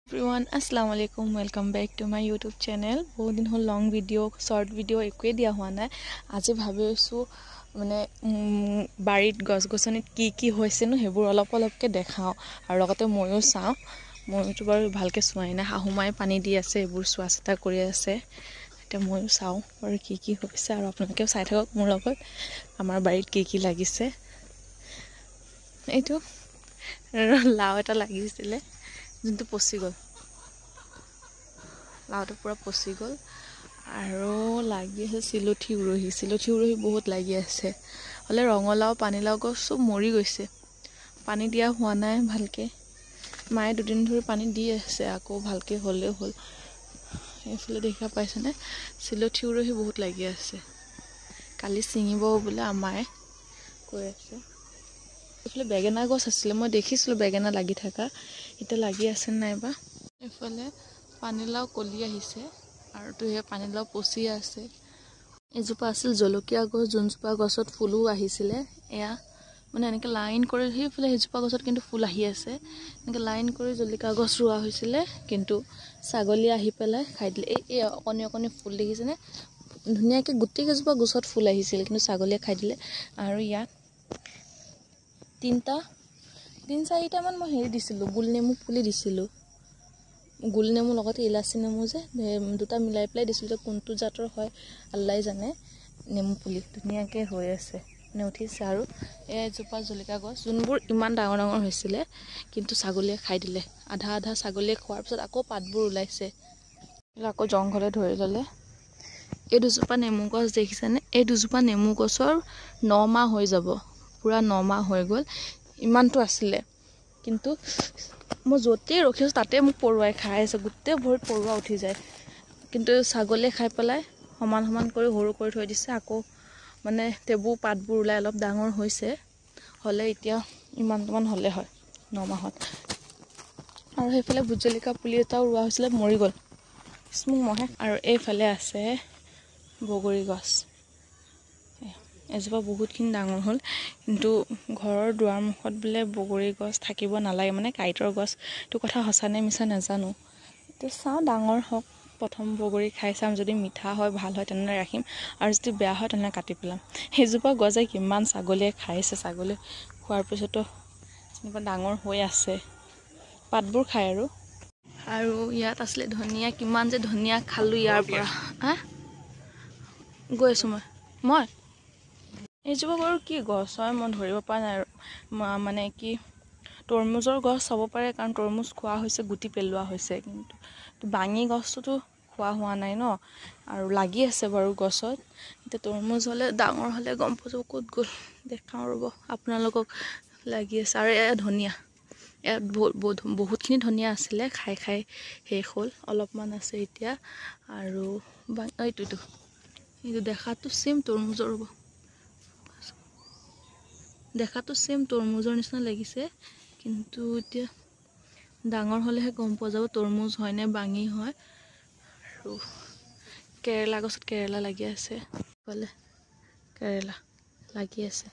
Everyone, আসসালামু আলাইকুম। Welcome back to my YouTube channel. বহুত দিন হ'ল লং ভিডিঅ', শ্বৰ্ট ভিডিঅ' একোৱেই দিয়া হোৱা নাই। আজি ভাবিছোঁ মানে বাৰীত গছ গছনিত কি কি হৈছেনো সেইবোৰ অলপ অলপকৈ দেখাওঁ আৰু লগতে ময়ো চাওঁ। ময়োতো বাৰু ভালকৈ চোৱাই নাই, শাহু মায়ে পানী দি আছে, এইবোৰ চোৱা চিতা কৰি আছে। এতিয়া ময়ো চাওঁ বাৰু কি কি হৈছে আৰু আপোনালোকেও চাই থাকক মোৰ লগত আমাৰ বাৰীত কি কি লাগিছে। এইটো লাও এটা লাগিছিলে, যোনটো পচি গ'ল, লাওটো পূৰা পচি গ'ল। আৰু লাগি আছে চিলঠি উৰহি, চিলঠি উৰহি বহুত লাগি আছে। হ'লে ৰঙালাও, পানীলাও গছ চব মৰি গৈছে, পানী দিয়া হোৱা নাই ভালকৈ। মায়ে দুদিন ধৰি পানী দি আছে, আকৌ ভালকৈ হ'লেও হ'ল। এইফালে দেখা পাইছেনে, চিলঠি উৰহি বহুত লাগি আছে। কালি ছিঙিব বোলে আমাৰে কৈ আছে। এইফালে বেঙেনা গছ আছিলে, মই দেখিছিলোঁ বেঙেনা লাগি থকা, এতিয়া লাগি আছে নাইবা। এইফালে পানীলাও কলি আহিছে আৰু তো সেই পানীলাও পচি আছে। এজোপা আছিল জলকীয়া গছ, যোনজোপা গছত ফুলো আহিছিলে। এয়া মানে এনেকৈ লাইন কৰি সেইফালে সেইজোপা গছত কিন্তু ফুল আহি আছে। এনেকৈ লাইন কৰি জলকীয়া গছ ৰোৱা হৈছিলে, কিন্তু ছাগলী আহি পেলাই খাই দিলে। এই এই অকণি অকণি ফুল দেখিছেনে, ধুনীয়াকৈ গোটেইকেইজোপা গছত ফুল আহিছিল, কিন্তু ছাগলীয়ে খাই দিলে। আৰু ইয়াত তিনি চাৰিটামান মই হেৰি দিছিলোঁ, গোল নেমু পুলি দিছিলোঁ। গোল নেমু লগতে ইলাচি নেমু যে দুটা মিলাই পেলাই দিছিলোঁ, যে কোনটো জাতৰ হয় আল্লাই জানে। নেমু পুলি ধুনীয়াকৈ হৈ আছে, মানে উঠিছে। আৰু এই এজোপা জলকীয়া গছ, যোনবোৰ ইমান ডাঙৰ ডাঙৰ হৈছিলে, কিন্তু ছাগলীয়ে খাই দিলে। আধা আধা ছাগলীয়ে খোৱাৰ পিছত আকৌ পাতবোৰ ওলাইছে, আকৌ জংঘলে ধৰি ল'লে। এই দুজোপা নেমু গছ দেখিছেনে, এই দুজোপা নেমু গছৰ 9 মাহ হৈ যাব, পূৰা 9 মাহ হৈ গ'ল। ইমানটো আছিলে, কিন্তু মই য'তেই ৰখিছোঁ তাতে মোক পৰুৱাই খাই আছে, গোটেই ভৰিত পৰুৱা উঠি যায়। কিন্তু ছাগলীয়ে খাই পেলাই সমান সমান কৰি সৰু কৰি থৈ দিছে। আকৌ মানে টেবু পাতবোৰ ওলাই অলপ ডাঙৰ হৈছে, হ'লে এতিয়া ইমানটোমান হ'লে হয় 9 মাহত। আৰু সেইফালে ভোট জলকীয়া পুলি এটাও ৰোৱা হৈছিলে, মৰি গ'ল মোক মহে। আৰু এইফালে আছে বগৰী গছ, এজোপা বহুতখিনি ডাঙৰ হ'ল। কিন্তু ঘৰৰ দুৱাৰ মুখত বোলে বগৰী গছ থাকিব নালাগে, মানে কাঁইটৰ গছ। এইটো কথা সঁচা নে মিছা নাজানো। এতিয়া চাওঁ, ডাঙৰ হওক, প্ৰথম বগৰী খাই চাম। যদি মিঠা হয়, ভাল হয়, তেনেহ'লে ৰাখিম আৰু যদি বেয়া হয় তেনেহ'লে কাটি পেলাম। সেইজোপা গছে কিমান ছাগলীয়ে খাইছে, ছাগলীয়ে খোৱাৰ পিছতো যেনিবা ডাঙৰ হৈ আছে, পাতবোৰ খায়। আৰু ইয়াত আছিলে ধনিয়া, কিমান যে ধনিয়া খালোঁ ইয়াৰ পৰা। হা, গৈ আছোঁ মই। এইজোপা বাৰু কি গছ হয় মই ধৰিব পৰা নাই, মানে কি তৰমুজৰ গছ হ'ব পাৰে, কাৰণ তৰমুজ খোৱা হৈছে, গুটি পেলোৱা হৈছে। কিন্তু বাঙি গছটোতো খোৱা হোৱা নাই ন, আৰু লাগি আছে বাৰু গছত। এতিয়া তৰমুজ হ'লে ডাঙৰ হ'লে গম পোৱা যাব। ক'ত গ'ল দেখাওঁ ৰ'ব আপোনালোকক, লাগি আছে। আৰু এয়া ধনিয়া, ইয়াত বহুতখিনি ধনিয়া আছিলে, খাই খাই শেষ হ'ল, অলপমান আছে এতিয়া। আৰু এইটো এইটো এইটো দেখাটো ছেইম তৰমুজৰ, ৰ'ব, দেখাটো ছেইম তৰমুজৰ নিচিনা লাগিছে, কিন্তু এতিয়া ডাঙৰ হ'লেহে গম পোৱা যাব তৰমুজ হয় নে বাঙি হয়। আৰু কেৰেলা গছত কেৰেলা লাগি আছে, ইফালে কেৰেলা লাগি আছে।